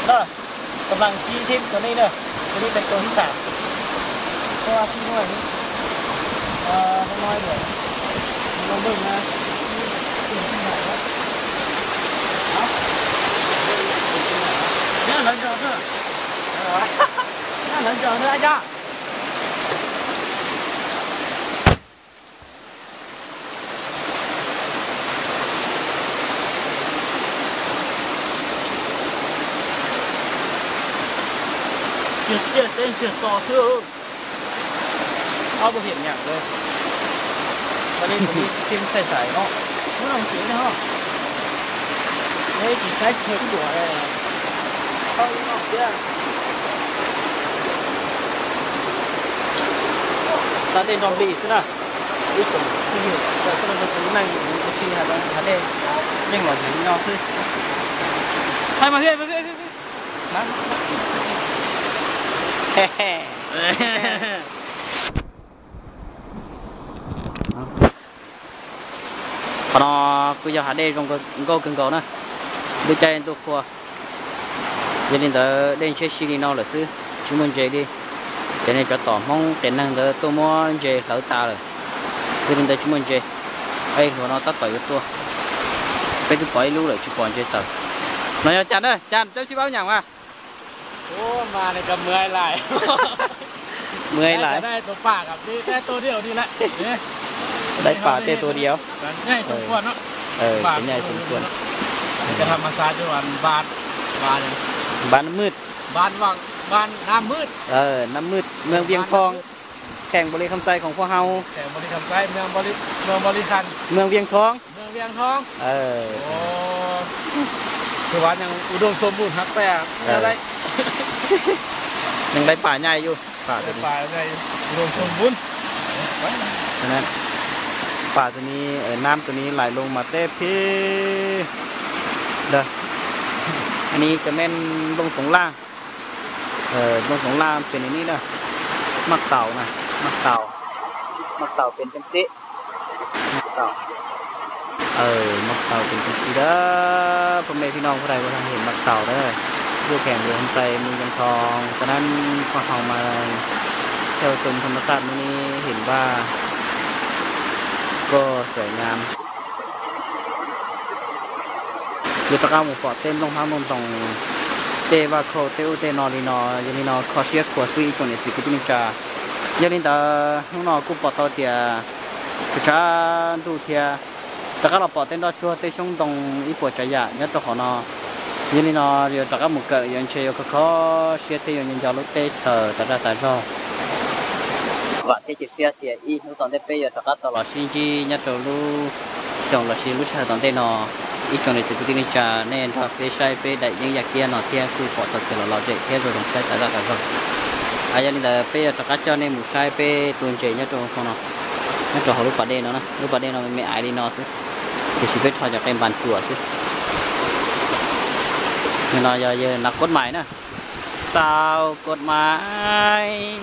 Koj mloog tib thib rau nej na, rau nej peb tus ib xam. Koj tib nuav, no no no no no no no no no Tiag tiag teb ntsiag to xwb. Ob peb hiam nyam lawm. Ua li kuv li tsis txhais xaiv no. Muab noj tsev ne ho. Neb tsis saib chaw tuam. Xa dej nrog npis xwb na. Ib tsoom phooj ywg, xwb no tus neeg ua si hav dej yeej los ywj li no xwb. Hais mas, qhov no kuj yog hav dej zoo nkauj kawg nkaus na. Lub caij ntuj qhua, yog li ntawd dej ntshiab si li no lawm xwb, tsis muaj ntses li. Ces nej cov tom Hmoob qias neeg ntawd tuaj muab ntses hlawv tas lawm, yog li ntawd tsis muaj ntses. Ej, hluas no tab tom yuav tuaj, peb twb pom ib lub lawm tsis pom ntses tawm. No yog cas na, cas txawb sib paub nyam mas. Mus lais, dai pam tej tua diav, npam nwj, Nam Mwj, Nam Mwj, mus Vias Thoo, kheem Npaus Lis Kham Xais khoom phuaj hau, mus Vias Thoo. Neeg dai pam nyai yus, pam tus ni, pam tus ni, nam tus ni lais loo mas teb phib. Ntawd, ann ni cov me nplooj toov laj, nplooj toov laj pem ni na, maj taus na, maj taus, maj taus pem teeb xib, maj taus, maj taus pem teeb xib dab. Phooj ywg tij no, phooj ywg tij laug, maj taus dab, lub kheem Npaus Lis Kham Xais, mus Vias Thoo, tag nab phuaj hau mas, theo dõi thăm ma xaj mus ni, hnov vaj koj xoay nyam. Yuav rov qab mus pom tej nplooj hmab nplooj ntoos, tej vaj khauj tej ub tej no li no, yog li no kho siab khuav xwb ib tsoom niam txiv kwv tij neej tsa. Yog li ntawd hnub no kuj pom tau tias tshav tshav ntuj thiab, rov qab los pom tej nroj tsuag tej xyoob ntoo ib puas tsav yam nyob rau qhov no. Yog li no yuav rov qab mus kawm yuav ntshe yuav kho kho siab thiab yuav nco nco lub teb chaws tas zaj tas zog. Vam thiab cia siab tias ib hnub tom ntej peb yuav rov qab tau los sib ntsib nyob rau lub xyoo los sis lub sij hawm tom ntej no. Ib tsoom niam txiv kwv tij neej tsa, nej nrog peb saib peb daim yeeb yaj kiab no thiab kuj pom tau tias los lom zem thiab zoo zoo saib tas zaj tas zog. Yog li ntawd peb yuav rov qab coj nej mus saib peb tua ntses nyob rau no, nyob rau hauv lub pas dej no, lub pas dej no me me aiv li no xwb, tiam sis peb rho cov qe npas cuam xwb. No yog yawg Nav Kos Mais na, Xaus Kos Mais.